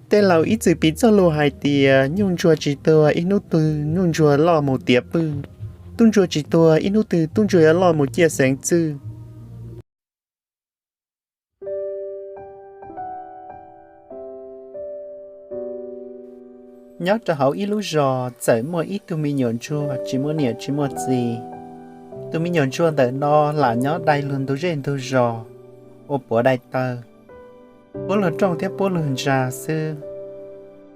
Tej laus ib txwm piv txoj lus hais tias nyuj ntsuag tsis tuag ib hnub twg nyuj ntsuag loj mus tiav pwj, tub ntsuag tsis tuag ib hnub twg tub ntsuag yuav loj mus ciaj xeev txwj. Nyob rau hauv ib lub zos txawm muaj ib tug me nyuam ntsuag tsis muaj niam tsis muaj txiv. Tus me nyuam ntsuag ntawm no lam nyob dai luag ntug zej ntug zos, ua puav dai taw, puab luag rooj thiab puab luag ntsa xwb.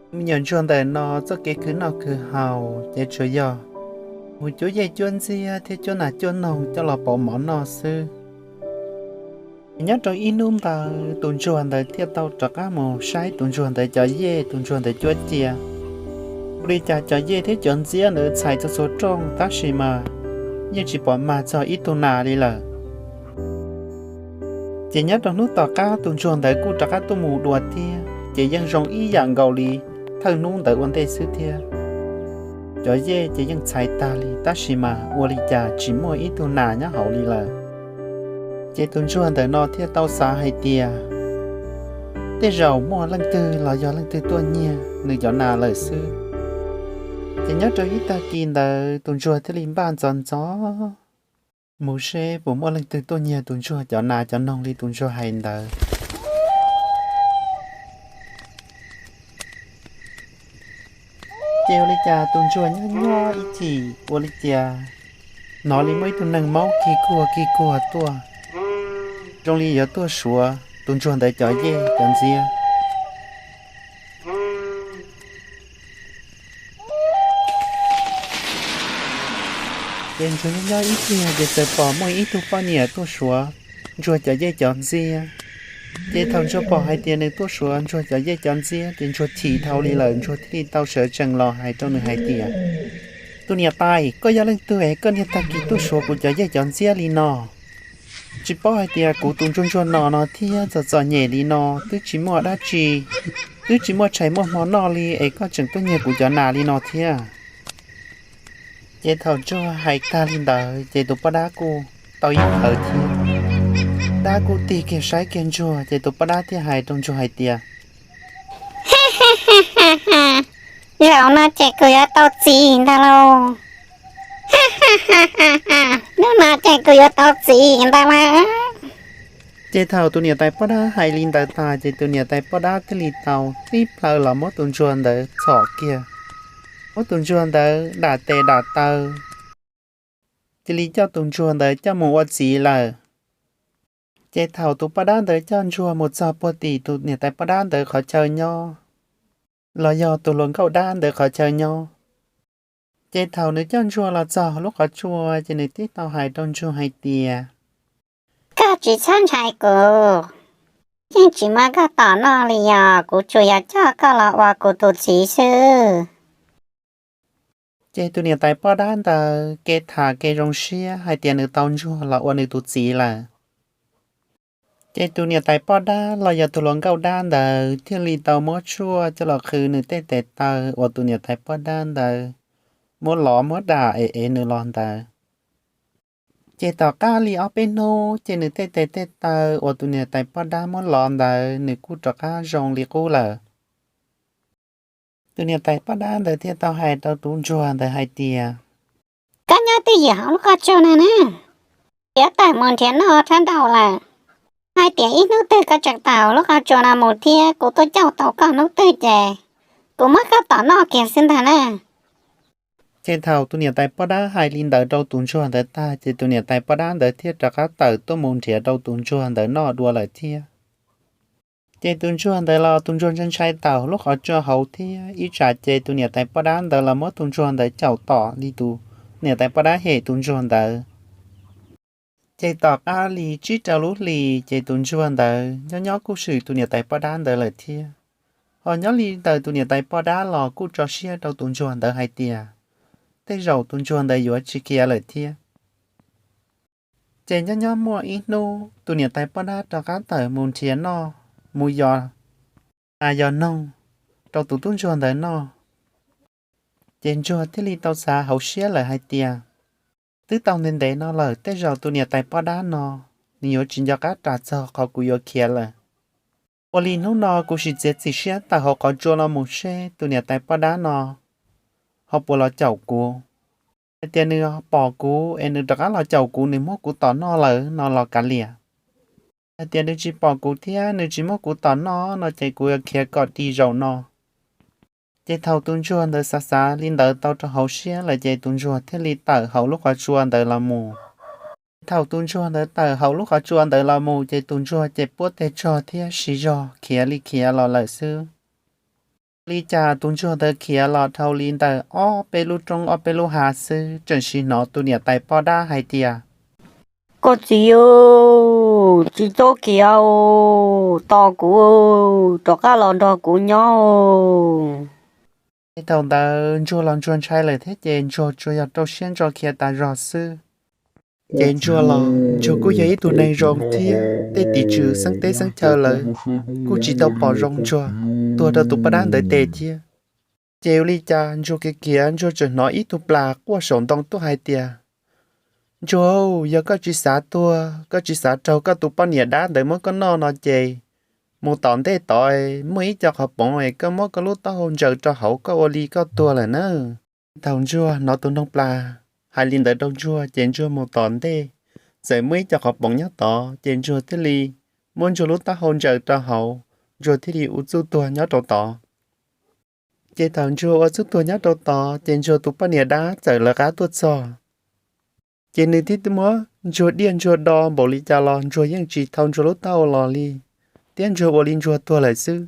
Tus me nyuam ntsuag ntawm no txoj kev khwv noj khwv haus ces tsuas yog mus cuab yej cuab ntxiab thiab cuab nas cuab noog coj los pauv mov noj xwb. Ces nyob rau ib hnub ntawd tus ntsuag ntawd thiaj tau rov qab mus saib tus ntsuag ntawd cov yej tus ntsuag ntawd cuab cia. Ua li cas cov yej thiab cov ntxiab ntawd txhais txhua txhua rooj tab sis mas yeej tsis pom mag txog ib tug nas li lawm. Ces nyob rau hnub tom qab tus ntsuag ntawd kuj rov qab tuaj mus dua thiab ces yeej zoo ib yam nkaus li thawj hnub ntawd ua ntej xwb thiab. Cov yej ces yeej txhais tag li tab sis mas ua li cas tsis muaj ib tug nas nyob hauv li lawm. Ces tus ntsuag ntawm no thiaj tau xav hais tias tej zaum muaj leej twg los yog leej twg tuaj nyiag nws cov nas lawm xwb. Ces nyob rau ib tag kis ntawd tus ntsuag thiaj li npaj ntxov ntxov mus seb puas muaj leej twg tuaj nyiag tus ntsuag cov nas cov noog li tus ntsuag hais ntawd. Ces ua li cas tus ntsuag nyob nyob ib chim ua li cas hnov li muaj ib tug neeg maub kig kuag kig kuag tuaj, zoo li yuav tuaj suav tus ntsuag ntawd cov yej cov ntxiab. Ces ntsuag nyob nyob ib pliag ces txawm pom muaj ib tug poj niam tuaj suav ntsuag cov yej cov ntxiab. Ces thaum ntsuag pom hais tias nws tuaj suav ntsuag cov yej cov ntxiab ces ntsuag chim dhau li lawm, ntsuag thiaj li tau sawv tsees los hais rau nws hais tias, tus niam tais, koj yog leej twg es koj niag tag kis tuaj suav kuv cov yej cov ntxiab li no? Tsis paub hais tias kuv tus ntsuag ntsuag no no thiab txom txom nyem li no twb tsis muaj dab tsi, twb tsis muaj tshais muaj hmo noj li es koj tseem tuaj nyiag kuv cov nas li no thiab. Ces thaum ntsuag hais tag li ntawd ces tus poj dab kuj tau ib hawv thiab. Dab kuj tig kiag saib kiag ntsuag ces tus poj dab thiaj hais rau ntsuag hais tias, zaum no ces kuv yuav tau txiv ntag lauj. Hnub no ces kuv yuav tau txiv ntag lauj. Ces thaum tus niam tais poj dab hais li ntawd tas ces tus niam tais poj dab thiaj li tau tib plhaw los muab tus ntsuag ntawd txhom kiag, muab tus ntsuag ntawd dam tes dam taw, cia li coj tus ntsuag ntawd coj mus ua txiv lawm. Ces thaum tus poj dab ntawd coj ntsuag mus txog puag tim tus niam tais poj dab ntawd qhov chaw nyob, los yog tus hluas nkauj dab ntawd qhov chaw nyob, ces thaum nws coj ntsuag los txog lub qhov tsua ces nws tib tau hais rau ntsuag hais tias, koj tsis txhob ntshai kuv, yeej tsis muab koj tom noj li os, kuv tsuas yog coj koj los ua kuv tus txiv xwb. Ces tus niam tais poj dab ntawd kev tham kev zoo siab hais tias nws tau ntsuag los ua nws tus txiv lawm. Ces tus niam tais poj dab los yog tus hluas nkauj dab ntawd thiaj li tau muab tshuaj coj los qhwv nws tej tes taw uas tus niam tais poj dab ntawd muab lov muab dam es ev nws los ntawd. Ces tom qab li ob peb hnub ces nws tej tes tej taw uas tus niam tais poj dab muab lov ntawd nws kuj rov qab zoo li qub lawm. Tus niam tais poj dab ntawd thiaj tau hais rau tus ntsuag ntawd hais tias, koj nyob twj ywm hauv lub qhov tsua no na, yuav tawm mus nrhiav noj sab nraud lawm. Hais tias ib hnub twg koj tseem tawm hauv lub qhov tsua no mus thiab kuv tuaj cauj tau koj hnub twg ces kuv muab koj tom noj kiag xwb ntag na. Ces thaum tus niam tais poj dab hais li ntawd rau tus ntsuag ntawd tag ces tus niam tais poj dab ntawd thiaj rov qab tawm tuaj mus nrhiav rau tus ntsuag ntawd noj dua lawm thiab. Ces tus ntsuag ntawd los tus ntsuag ntshai ntshai tawm lub qhov tsua hauv thiab ib tsam ces tus niam tais poj dab ntawd los muab tus ntsuag ntawd caum tom li tus niam tais poj dab hem tus ntsuag ntawd. Ces tom qab li tsib rau lub hlis ces tus ntsuag ntawd nyob nyob kuj swm tus niam tais poj dab ntawd lawm thiab. Ho nyob li ntawd tus niam tais poj dab los kuj tso siab rau tus ntsuag ntawd hais tias tej zaum tus ntsuag ntawd yuav tsis khiav lawm thiab. Ces nyob nyob muaj ib hnub tus niam tais poj dab rov qab tawm mus nrhiav noj, mus yos nas yos noog rau tus tub ntsuag ntawd noj. Ces ntsuag thiaj li tau xav hauv siab lawm hais tias, twb tau ntev ntev no lawm tej zaum tus niam tais poj dab no nws yuav tsis nco qab ras txog qhov kuv yuav khiav lawm. Ua li hnub no kuv sim txiav txim siab tawm hauv qhov tsua los mus seb tus niam tais poj dab no ho puas los caum kuv. Hais tias nws pom kuv es nws rov qab los caum kuv, nws muab kuv tom noj lawm no los kav liam. Hais tias nws tsis pom kuv thiab nws tsis muab kuv tom noj no ces kuv yuav khiav kom dim zaum no. Ces thaum tus ntsuag ntawd xav xav li ntawd tau rau hauv siab lawm ces tus ntsuag thiaj li tawm hauv lub qhov tsua ntawd los mus. Thaum tus ntsuag ntawd tawm hauv lub qhov tsua ntawd los mus ces tus ntsuag ces puab teg tsog thiab siv zog khiav li khiav los lawm xwb. Li cas tus ntsuag ntawd khiav los dhau li ntawm ob peb lub roob ob peb lub hav xwb tseem sim hnov tus niam tais poj dab hais tias, Koj txiv, tsis txhob khiav, tos kuv, rov qab los nrog kuv nyob. Ces thaum ntawd ntsuag los ntsuag ntshai lawm thiab ces ntsuag tsuas yog rau siab ntso khiav tas zog xwb. Ces ntsuag los ntsuag kuj yog ib tug neeg zoo thiab tej tim tswv xeeb teb xeeb chaw lawv kuj tsis tau pom zoo ntsuag tuag rau tus poj dab ntawd tes thiab. Ces ua li cas ntsuag khiav khiav ntsuag tseem hnov ib tug plas quaj saum ntoo tuaj hais tias, Ntsuag, yog koj tsis xav tuag, koj tsis xav raug koj tus poj niam dab ntawd muab koj noj no ces mus tom ntej tod, muaj ib co qhov poov es koj muab koj lub taub hau ntsaws rau hauv, koj ua li koj tuag lawm na. Thaum ntsuag hnov tus noog plas hais li ntawd rau ntsuag ces ntsuag mus tom ntej, txawm muaj ib co qhov poov nyob tod ces ntsuag thiaj li muab ntsuag lub taub hau ntsaws rau hauv, ntsuag thiaj li ua txuj tuag nyob rau tod. Ces thaum ntsuag ua txuj tuag nyob rau tod ces ntsuag tus poj niam dab txawm lawv qab tuaj txog. Ces nws thiaj muab ntsuag diaj ntsuag do npaum li cas los ntsuag yeej tsis thau ntsuag lub taub hau los li, thiab ntsuag ua li ntsuag tuag lawm xwb.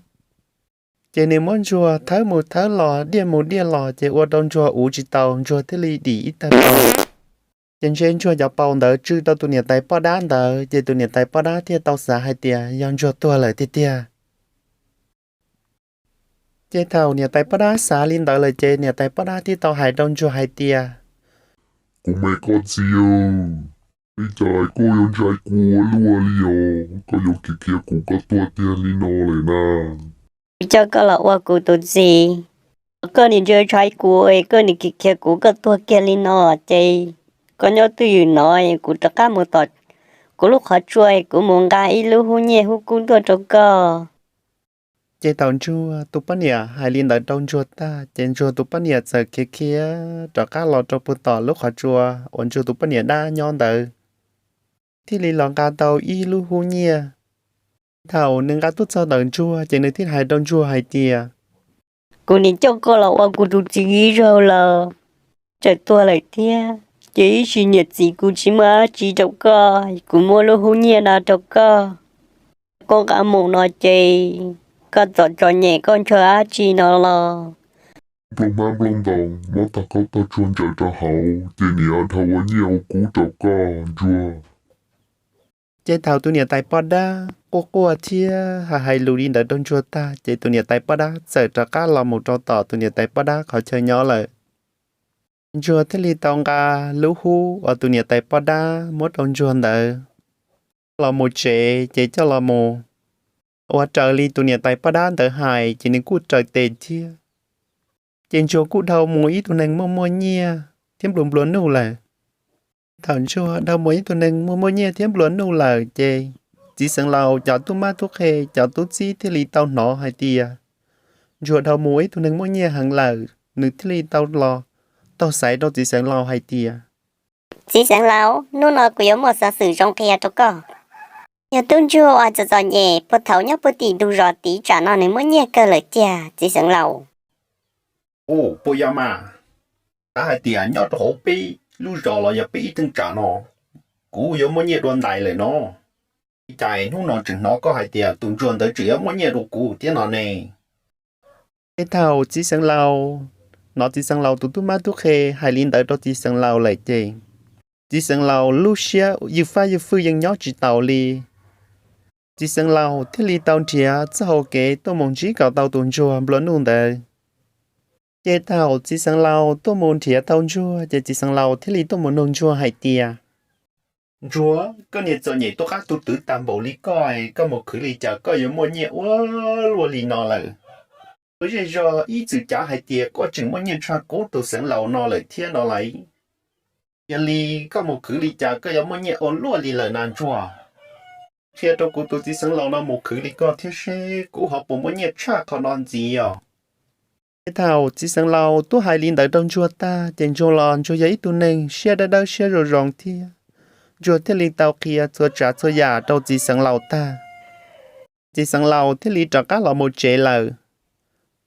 Ces nws muab ntsuag thawb mus thawb los diaj mus diaj los ces ua rau ntsuag uv tsis tau, ntsuag thiaj li dim ib tawg paus. Ces ntshe ntsuag cov paus ntawd tsw rau tus niam tais poj dab ntawd ces tus niam tais poj dab thiaj tau xav hais tias yog ntsuag tuag lawm tiag tiag. Ces thaum niam tais poj dab xav li ntawd lawm ces niam tais poj dab thiaj tau hais rau ntsuag hais tias, Kuv me koj txiv, li cas koj yuav ntshai kuv ua luaj li os? Koj yuav khiav khiav kuv koj tuag tiag li no lawm na. Kuv coj koj los ua kuv tus txiv, koj nim ntshai ntshai kuv es koj nim khiav khiav kuv koj tuag kiag li no ces koj nyob twj ywm no, kuv rov qab mus tom kuv lub qhov tsua, kuv mus nqa ib lub hub nyiaj hub kub tuaj rau koj. Ces thaum ntsuag tus poj niam hais li ntawd rau ntsuag tag ces ntsuag tus poj niam txawm khiav khiav rov qab los rau puag tom lub qhov tsua uas ntsuag tus poj niam dab nyob ntawd, thiaj li los nqa tau ib lub hub nyiaj. Thaum nws nqa tuaj txog ntawm ntsuag ces nws thiaj hais rau ntsuag hais tias, Kuv nim coj koj los ua kuv tus txiv ib zaug los txawm tuag lawm thiab, ces ib sim niam txiv kuv tsis muaj dab tsi rau koj, kuv muab lub hub nyiaj no rau koj, koj nqa mus no ces koj txom txom nyem koj ntshaw dab tsi no los nplooj hmab nplooj ntoo, muab tog khaub tog tsuag ntsaws rau hauv ces niam dhau ua nyiaj ua kub rau koj ntsuag. Ces thaum tus niam tais poj dab quaj quaj thiab hais hais lus li ntawd rau ntsuag tag ces tus niam tais poj dab txawm rov qab los mus rau tom tus niam tais poj dab qhov chaw nyob lawm. Ntsuag thiaj li tau nqa lub hub uas tus niam tais poj dab muab rau ntsuag ntawd los mus tsev ces coj los mus ua raws li tus niam tais poj dab ntawd hais ces nws kuj raws tes thiab. Ces ntsuag kuj dhau mus ib tug neeg muaj muaj nyiaj thiab nplua nplua nuj lawm. Thaum ntsuag dhau mus ib tug neeg muaj muaj nyiaj thiab nplua nuj lawm ces txiv xeev laus cov tub mab tub qhe cov tub txib thiaj li tau hnov hais tias ntsuag dhau mus ib tug neeg muaj nyiaj heev lawm, nws thiaj li tau los taug xaiv rau txiv xeev laus hais tias, Txiv xeev laus, hnub no kuv yuav muaj xov xwm zoo qhia rau koj. Yog tub ntsuag uas txom txom nyem puag thaum nyob puag tim ntug zos tid tsam no nws muaj nyiaj kawg lawm tiag txiv xeev laus. Ua puas yog mas, xav hais tias nyob rau hauv peb lub zos los yog peb ib teej tsam no kuv yuav muaj nyiaj dua ntais lawm no. Li cas hnub no tseem hnov koj hais tias tus ntsuag ntawd tseem yuav muaj nyiaj dua kuv thiab no ne? Ces thaum txiv xeev laus hnov txiv xeev laus tus tub mab tub qhe hais li ntawd rau txiv xeev laus lawm ces txiv xeev laus lub siab ywj fab ywj fwj yeej nyob tsis taus li. Txiv xeev laus thiaj li tau nrhiav txoj hau kev tuaj mus ntsib kom tau tus ntsuag nplua nuj ntawd. Ces thaum txiv xeev laus tuaj mus nrhiav tau ntsuag ces txiv xeev laus thiaj li tuaj mus nug ntsuag hais tias, Ntsuag, koj niag txom nyem tuaj qab tuaj twv tag npaum li koj, koj mus khwv li cas koj yuav muaj nyiaj ua luaj li no lawm? Ua zej zog ib txwm cav hais tias koj tseem muaj nyiaj tshaj kuv tus xeev laus no lawm thiab no lauj. Yog li koj mus khwv li cas koj yuav muaj nyiaj ua luaj li lawm na ntsuag? qhia rau kuv tus txiv xeev laus no mus khwv li koj thiab seb kuv ho puas muaj nyiaj tshaj qhov no ntxiv os. Ces thaum txiv xeev laus twb hais li ntawd rau ntsuag tag ces ntsuag los ntsuag yog ib tug neeg siab dawb dawb siab zoo zoo thiab, ntsuag thiaj li tau qhia txhua tsav txhua yam rau txiv xeev laus tag. Txiv xeev laus thiaj li rov qab los mus tsev lawm.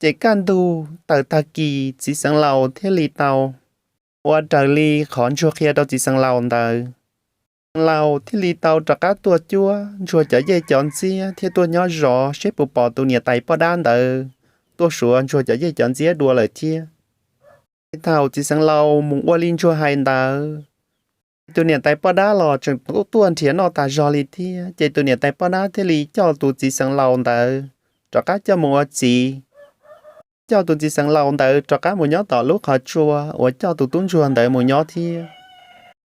Ces kaj ntug tawm tag kis txiv xeev laus thiaj li tau ua raws li qhov ntsuag qhia rau txiv xeev laus ntawd. Txiv xeev laus thiaj li tau rov qab tuaj cuab ntsuag cov yej cov ntxiab thiab tuaj nyob zov seb puas pom tus niam tais poj dab ntawd tuaj suav ntsuag cov yej cov ntxiab dua lawm thiab. Ces thaum txiv xeev laus mus ua li ntsuag hais ntawd, ces tus niam tais poj dab los tseem tuaj nrhiav noj tas zog li thiab. Ces tus niam tais poj dab thiaj li coj tus txiv xeev laus ntawd rov qab coj mus ua txiv, coj tus txiv xeev laus ntawd rov qab mus nyob tom lub qhov tsua uas coj tus tub ntsuag ntawd mus nyob thiab.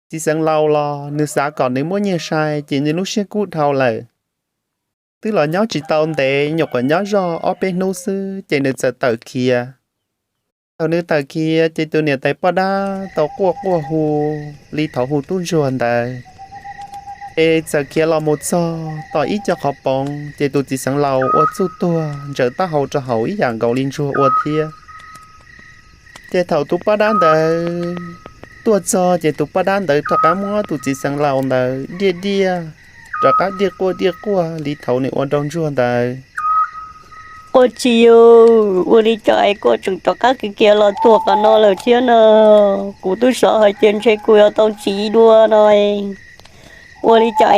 Txiv xeev laus los nws xav kom nws muaj nyiaj sai ces nws lub siab kub dhau lawm. Twb los nyob tsis tau ntev, nyuam qhuav nyob zoj ob peb hnub xwb ces nws txawm tawm khiav. Thaum nws tawm khiav ces tus niam tais poj dab tau quaj quaj hu li thaum hu tub ntsuag ntawd. Ces txawm khiav los mus txog tom ib co qhov poov ces tus txiv xeev laus ua txuj tuag ntsaws taub hau rau hauv ib yam nkaus li ntsuag ua thiab. Ces thaum tus poj dab ntawd tuaj txog ces tus poj dab ntawd rov qab muab tus txiv xeev laus ntawd diaj diaj, rov qab diaj quaj diaj quaj li thaum nws ua rau ntsuag ntawd. Koj txiv, ua li cas es koj tseem rov qab khiav khiav los tuag qhov no lawm thiab no? Kuv twb xav hais tias ntshe kuv yuav tau txiv dua no. Ua li cas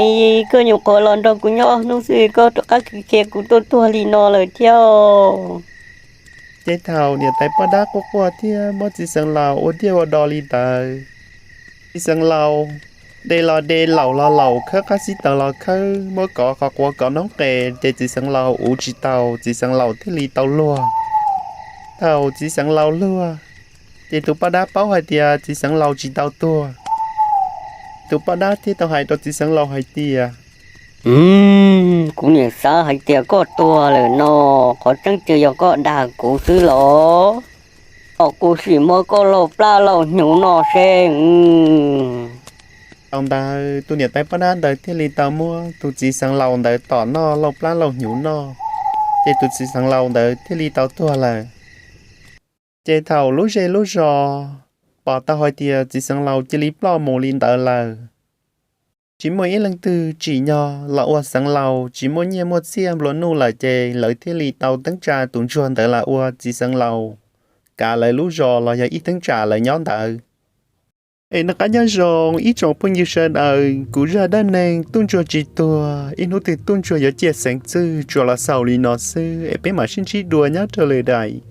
koj nyuam qhuav los nrog kuv nyob ob hnub xwb koj rov qab khiav khiav kuv tuaj tuag li no lawm thiab? Ces thaum niam tais poj dab quaj quaj thiab muab txiv xeev laus ua diaj ua do li ntawd, txiv xeev laus de los de, laus los laus, khawb qab xib taws los khawb, muab kov qhov quav kov noob qes ces txiv xeev laus uv tsis tau, txiv xeev laus thiaj li tau luag. Thaum txiv xeev laus luag, ces tus poj dab paub hais tias txiv xeev laus tsis tau tuag. Tus poj dab thiaj tau hais rau txiv xeev laus hais tias, Kuv niam xav hais tias koj tuag lawm no, qhov tseeb twg yog koj dag kuv xwb los? Kom kuv sim muab koj lauj plab lauj hnyuv noj seb. Thaum ntawd tus niam tais poj dab ntawd thiaj li tau muab tus txiv xeev laus ntawd tom noj lauj plab lauj hnyuv noj, ces tus txiv xeev laus ntawd thiaj li tau tuag lawm. Ces thaum lub zej lub zos pom tau hais tias txiv xeev laus cia li ploj mus li ntawd lawm, tsis muaj ib leej twg tsim nyog los ua xeev laus, tsis muaj nyiaj muaj txiaj nplua nuj lawm ces lawv thiaj li tau teeb tsa tus ntsuag ntawd los ua txiv xeev laus, kav lawv lub zos los yog ib teeb tsa lawv nyob ntawd. Es noj qab nyob zoo ib tsoom phooj ywg sawv daws, kuv zaj dab neeg tub ntsuag tsis tuag, ib hnub twg tub ntsuag yuav ciaj xeev txwj tsuas los xaus li no xwb es peb mam sib ntsib dua nyob rau lwm daim.